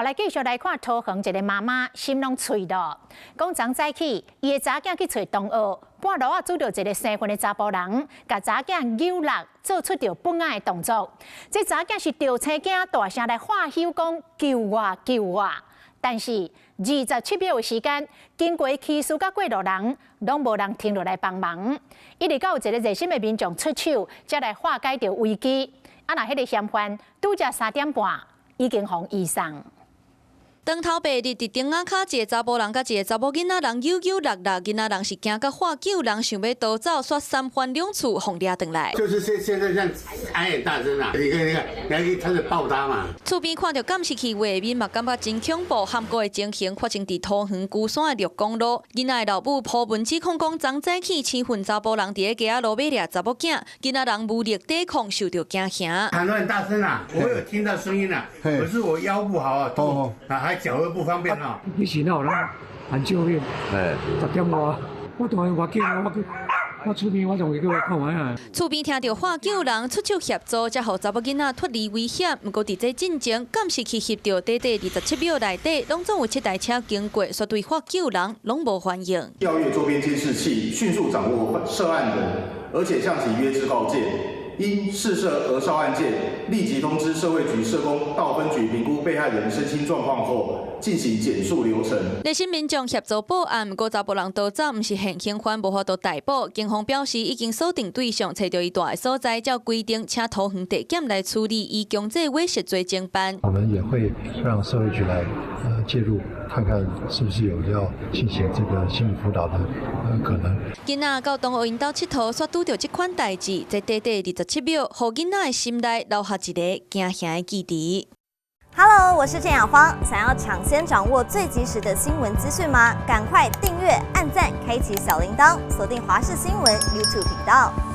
好，來繼續來看桃園一个媽媽心攏碎囉，講昨早起，伊的查囝去揣同學，半路仔拄著一个生份的查埔人，共查囝搝落，做出著畚仔的動作。這查囝是著青驚，大聲來喝吼講救我救我！但是27秒的時間，經過騎士佮過路人，攏無人停落來幫忙，一直到有一个熱心的民眾出手，才來化解著危機。啊，若彼个嫌犯拄才3點半已經予移送。當頭白日佇頂仔跤，一个查埔人佮一个查某囡仔人搝搝落落，囡仔人是驚甲喝救人，想欲逃走，煞三番兩次予掠轉來。就是現在這樣喊很大聲啊！你看，你看，你看，他是抱他嘛。厝邊看著監視器畫面嘛，感覺真恐怖。含糊的情形發生佇桃園龜山的六公路。囡仔的老母鋪文指控講，昨早起生份查埔人佇咧街仔路尾掠查某囝，囡仔人無力抵抗，受著驚嚇。喊得很大聲啊！我有聽到聲音啊，可是我腰不好啊，痛啊，還腳又不方便啊。以前有人喊救命，10點外，我當然我叫我我厝邊我仲會叫我看覓啊。厝邊聽著喝救人出手協助，才予查某囡仔脫離危險。毋過佇這進前，監視器翕著短短27秒內底，攏總有七台車經過，煞對喝救人攏無反應。調閱周邊監視器，迅速掌握涉案人，而且向其約制告誡。因事涉兒少案件，立即通知社會局社工到分局評估被害人身心狀況後，進行簡速流程。熱心民眾協助報案，毋過查埔人逃走，毋是現行犯，無法度逮捕。警方表示已經鎖定對象，揣著伊蹛的所在，照規定請桃園地檢來處理，以強制猥褻罪偵辦。我們也會讓社會局來介入，看看是不是有要進行這個心理輔導的可能。囡仔到同學𪜶兜𨑨迌，煞拄著這款代誌，這短短27秒，予囡仔的心內留下一個驚嚇的記憶。 Hello，我是鄭雅芳。想要搶先掌握最及時的新聞資訊嗎？趕快訂閱、按讚、開啟小鈴鐺，鎖定華視新聞 YouTube 頻道。